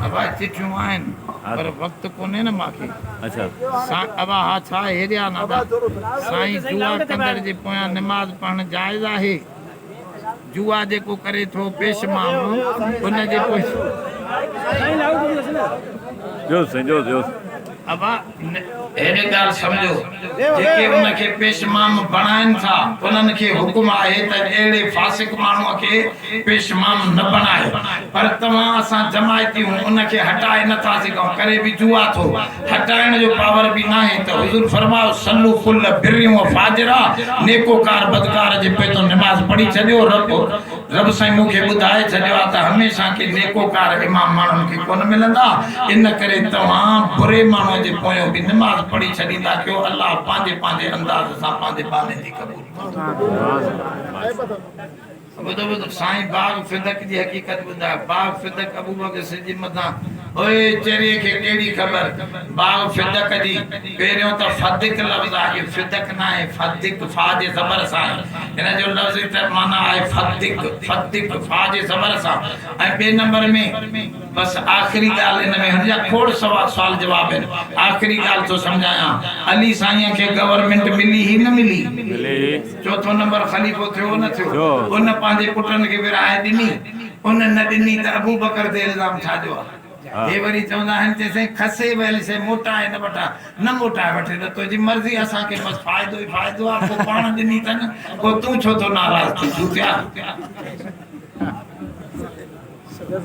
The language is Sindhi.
ابا چٺيون آهن پر وقت ڪونهي نه ماکي. سائين ابا ها ڇا هيريا نه ادا. سائين جوا ڪندڙ جي پويان نماز پڙهڻ جائز آهي؟ جوا جيڪو ڪري ٿو پيشمام ان جي پويان. ابا هيڏي ڳالهه سمجهو، جيڪي ان کي پيشمام بڻائن ٿا، انهن کي حڪم آهي ته اهڙي فاسق ماڻهوء کي پيشمام نه بڻايو. پر توهان اسان جماعتي هون، ان کي هٽائي نه ٿا سگهون، ڪري به جوا ٿو، هٽائڻ جو پاور به ناهي ته حضور فرمايو، صلو ڪل بر و فاجرا، نيڪوڪار بدڪار جي پوئتون نماز پڙهي ڇڏيو، رب. رب سائين مون کي ٻڌائي ڇڏيو آهي ته هميشه ڪي نيڪوڪار امام ماڻهن کي ڪونه ملندا، ان ڪري توهان بري ماڻهوء جي پويون به نماز پڙهي ڇڏيندا ڪيو، الله پنهنجي پنهنجي انداز سان پنهنجي ٻانهي جي قبول ڪندو. ٻڌو ٻڌو سائين باغ فدڪ جي حقيقت ٻڌايو، باغ فدڪ ابوبڪر صديق جي مٿان اوئي چريي کي ڪهڙي خبر باغ فدڪ جي، پهريون ته فدڪ لفظ آهي اهو فدڪ ناهي فدڪ فا جي زبر سان آهي. هن جو لفظي ته معنيٰ آهي فدق، فدق، فا جي زبر سان ۽ ٻئي نمبر ۾ بس آخري ڳالهه ان ۾ هن جا کوڙ سوال جواب آهن آخري ڳالهه ٿو سمجهايان علي سائينء کي گورنمينٽ ملي هي نه ملي؟ چوٿون نمبر خليفو ٿيو نه ٿيو؟ ان پنهنجي پٽن کي ورهائي ڏني ان نه ڏني ته ابوبڪر تي الزام ڇا جو آهي؟ هي وري چوندا آهن چي سائين کسي ويل شيء موٽائي نه وٺان، نه موٽائي وٺي ته تنهنجي مرضي اسان کي بس فائدو ئي فائدو آهي پوء پاڻ ڏني اٿن پوء تون ڇو ٿو ناراض ٿين جوتيا.